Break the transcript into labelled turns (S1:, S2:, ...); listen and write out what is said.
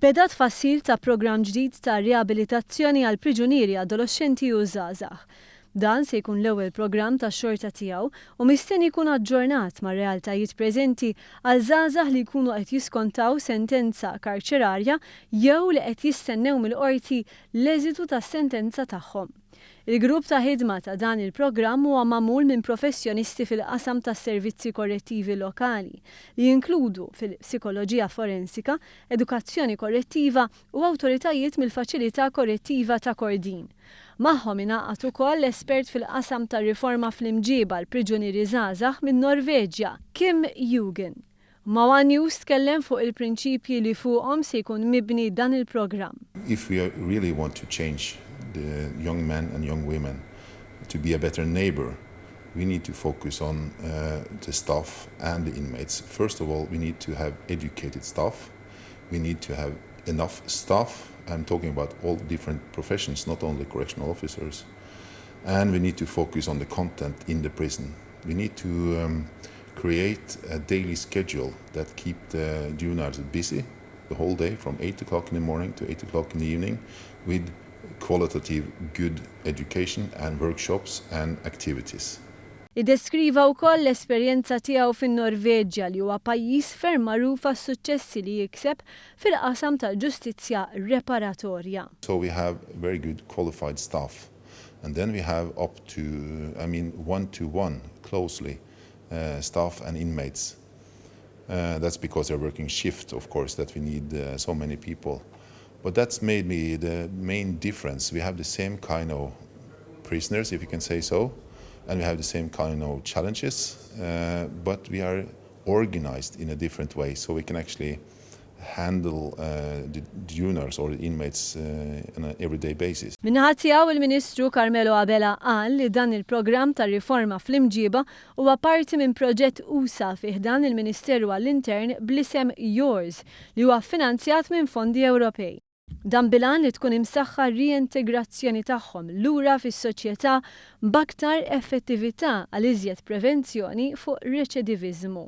S1: Beda tfassil ta' programm ġdid ta' riabilitazzjoni għal priġunieri adoloxxenti u żgħażagħ. Dan se jkun l-ewwel programm tax-xorta tiegħu u mistenni jkun aġġornat mar-realtajiet preżenti għal żgħażagħ li jkunu qed jiskontaw sentenza karċerarja jew li qed jistennew mill-qorti l-eżitu tas-sentenza tagħhom. Il-grupp ta' ħidma ta' dan il-programm huwa magħmul minn professjonisti fil-qasam tas-servizzi korrettivi lokali li jinkludu fil-psikoloġija forensika, edukazzjoni korrettiva u awtoritajiet mill-Faċilità Korrettiva ta' Kordin. Magħhom ingħaqad ukoll espert fil-qasam tar-riforma fl-imġiba għall-priġunieri żgħażagħ min-Norveġja, Kim Jugen. Ma' one News tkellem fuq il-prinċipji li fuqhom se jkun mibni dan il-programm.
S2: If we really want to change the young men and young women to be a better neighbor, we need to focus on the staff and the inmates. First of all, we need to have educated staff. We need to have enough staff. I'm talking about all different professions, not only correctional officers. And we need to focus on the content in the prison. We need to create a daily schedule that keep the juveniles busy the whole day from 8 o'clock in the morning to 8 o'clock in the evening with qualitative good education and workshops and activities.
S1: Iddeskriva wkoll l-esperjenza tiegħu fin-Norveġja li huwa pajjiż ferm magħruf għas-suċċessi li jikseb fil-qasam tal-ġustizzja reparatorja.
S2: So we have very good qualified staff. And then we have up to, I mean, one-to-one closely staff and inmates. That's because they're working shift, of course, that we need so many people. But that's made me the main difference. We have the same kind of prisoners, if you can say so, and we have the same kind of challenges, but we are organized in a different way, so we can actually handle the juveniles or the inmates on an everyday basis.
S1: Min-naħa tiegħu il-Ministru Carmelo Abela qal li dan il-programm ta' riforma fl-imġiba huwa parti minn proġett usa' fi ħdan il-Ministeru għall-Intern bl-isem Yours li huwa finanzjat minn fondi Ewropej. Dan bil-għan li tkun imsaħħa r-riintegrazzjoni tagħhom lura fis-soċjetà b'aktar effettività għal iżjed prevenzjoni fuq reċidiviżmu.